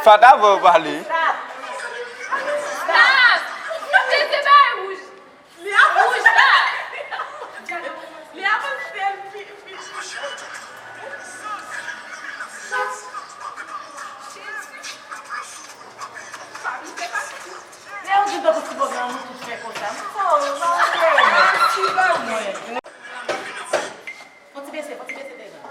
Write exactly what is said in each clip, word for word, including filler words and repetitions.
Fat avan w pale. Stop! Stop! Stop! Li ap wouj la! Li avanse l pi, pi. Lè yo di m tankou ti pwogram nou tout fè konsa, mwen sa yo, sa yo fè mwen. Fò ti bese, fò ti bese devan.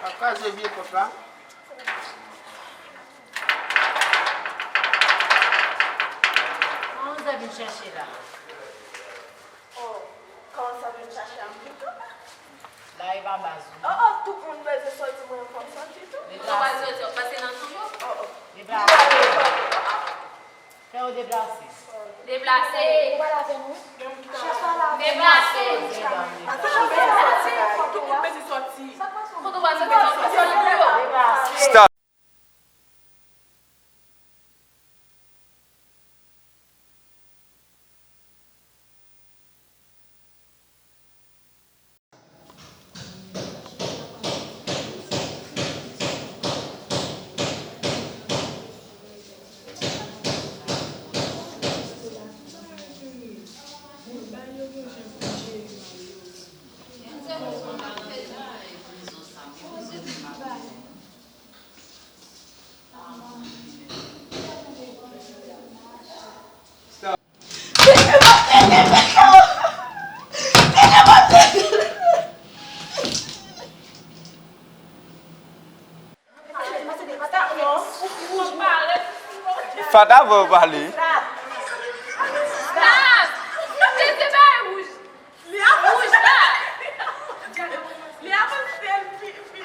Pa kraze vye pòt la. Kòman sa vin chache la? Oh, kòman sa vin chache a m pito? La e pa baz ou. Oh, oh, tout moun bezwen sòti, mwen fò m sòti tou. Ou pa sòti, w ap pase nan tou yo? Oh, oh. Deplase. Fè yo deplase. Deplase. Deplase. Tout moun bezwen sòti. Tout moun bezwen sòti. Kote w pral sòti? W ap pase nan tou yo. Deplase. Stop. Fat avan w pale. Stop! Stop! Stop! Se bagay wouj. Li ap wouj la! Li ap antre l pi, pi.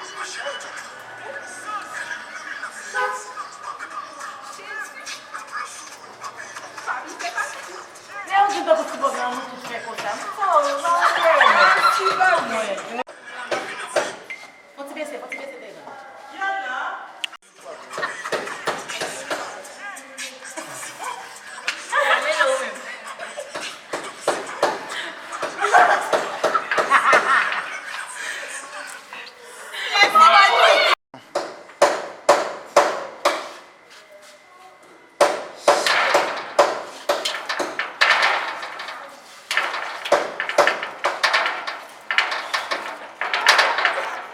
Lè yo di m tankou ti pwogram nou tout fè konsa, mwen sa yo, sa yo fè mwen. Fò ti bese, fò ti bese devan.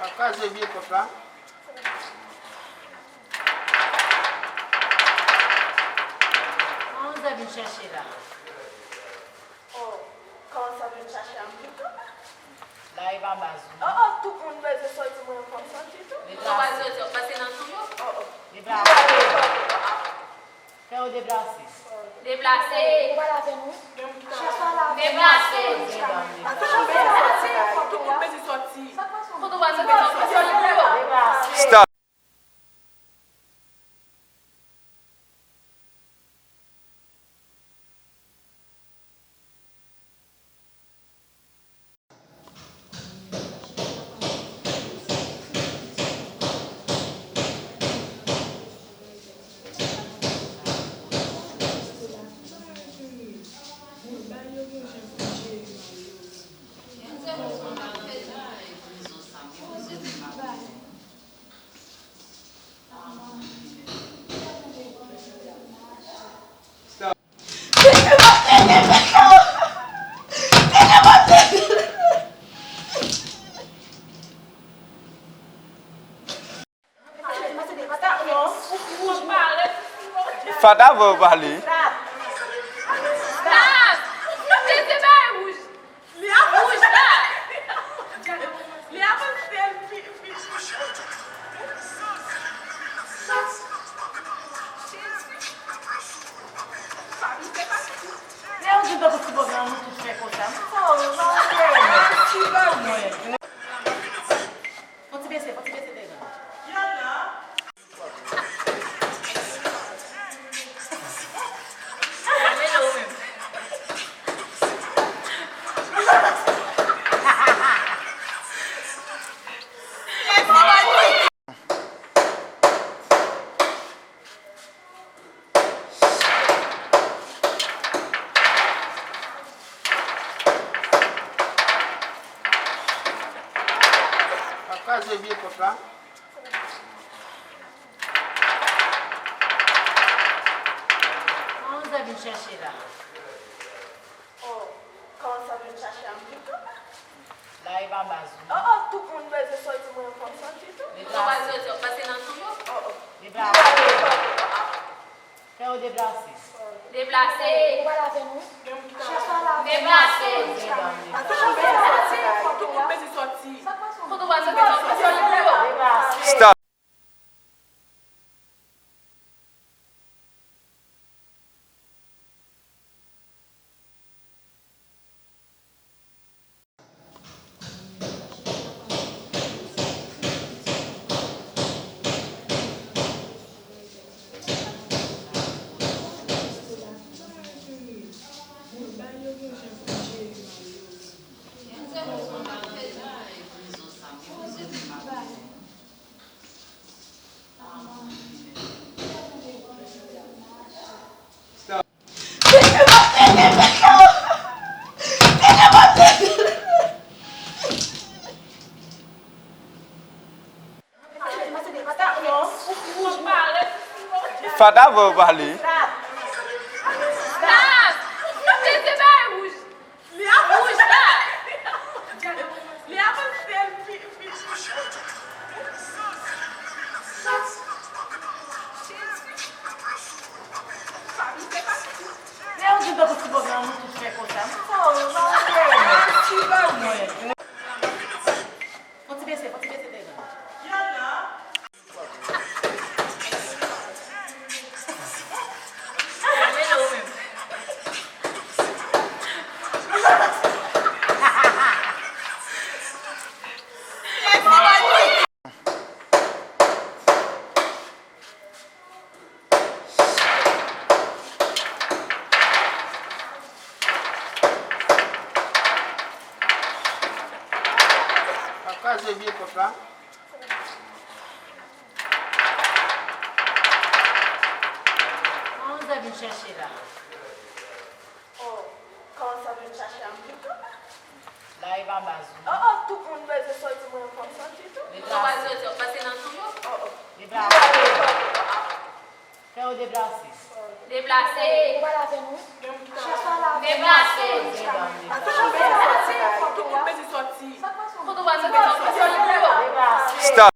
Pa kraze vye pòt la. Kòman sa vin chache la? Oh, kòman sa vin chache a m pito? La e pa baz ou. Oh, oh, tout moun bezwen sòti, mwen fò m sòti tou. Deplase. Ou pa sòti, w ap pase nan tou yo. Oh, oh. Deplase. Fè yo deplase. Deplase. Deplase. Tout moun bezwen sòti. Tout moun bezwen sòti. Kote w pral sòti? W ap pase nan tou yo. Deplase. Stop. Fat avan w pale. Stop! Stop! Stop! Se bagay wouj. Li ap wouj la! Li ap antre l pi, pi. Lè yo di m tankou ti pwogram nou tout fè konsa, mwen sa yo, sa yo fè mwen. Fò ti bese, fò ti bese devan. Yana. Kraze vye pòt la. Kòman sa vin chèche la? Oh, kòman sa vin chache a m pito? La e pa baz ou. Oh, oh, tout moun bezwen soti, mwen fò m soti tou. Deplase. Ou pa soti, ou pase nan tou yo? Oh, oh. Deplase. Fè yo deplase. Deplase. Deplase. Deplase. Tout moun bezwen soti. Kote w pral soti? Ou pase nan tou yo? Deplase. Stop. Fata, avan w pale. Li avanse, li avanse, li pi, pi. Lè yo di tankou ti pwoblèm, nou tout fè konsa. Moun sa yo, yo pa wè. Fò ti bese, fò ti bese devan. Pa kraze vye pòt la. Kòman sa vin chèche la? Oh, kòman sa vin chache a m pito? La e pa baz ou. Oh, oh, tout moun bezwen soti, mwen fò m soti tou. Deplase. Ou pa soti, ou pase nan tou yo? Oh, oh. Deplase. Fè yo deplase. Deplase. Deplase. Deplase. Tout moun bezwen soti. Tout moun bezwen soti. Kote w pral soti? Ou pase nan tou yo? Deplase. Stop.